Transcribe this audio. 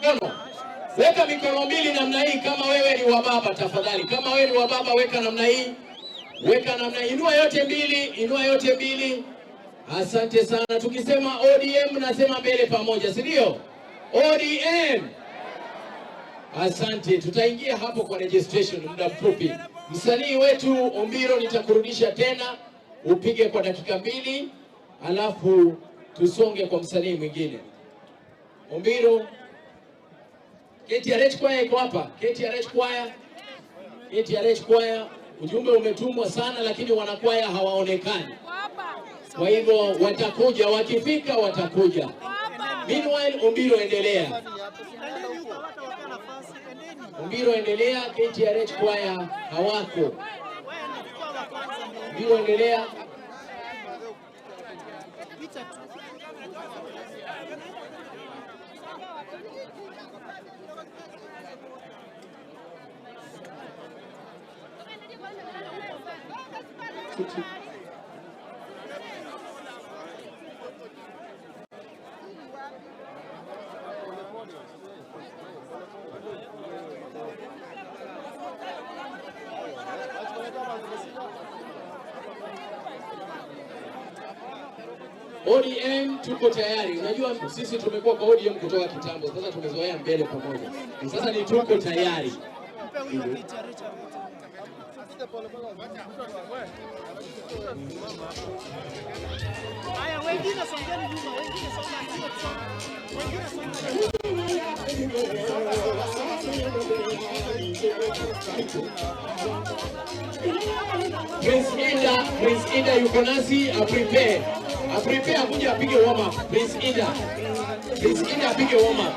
Mkono. Weka mikono mbili namna hii kama wewe ni wa Baba tafadhali. Kama wewe ni wa Baba, weka namna hii. Weka namna hii. Inua yote mbili, inua yote mbili. Asante sana. Tukisema ODM nasema mbele pamoja, si ndio? ODM. Asante, tutaingia hapo kwa registration muda mfupi. Msanii wetu Ombiro, nitakurudisha tena upige kwa dakika 2, alafu tusonge kwa msanii mwingine. Ombiro, KTRH Choir iko hapa. KTRH Choir, KTRH Choir, ujumbe umetumwa sana, lakini wanakwaya hawaonekani. Kwa hivyo watakuja, wakifika watakuja. Meanwhile, Ombiro endelea. Ombiro endelea, KTRH Choir hawako. Ombiro endelea. Pita tu. ODM tuko tayari. Unajua sisi tumekuwa kwa ODM kutoka kitambo, sasa tumezoea mbele pamoja. Sasa ni tuko tayari. Mpe huyo picha Richard. Haya, wengine songeni nyuma, wengine songa, sio kusonga. Wengine songa. Prince Indah, Prince Indah yuko nasi, a prepare. A prepare akuje apige warm up. Prince Indah. Prince Indah apige warm up.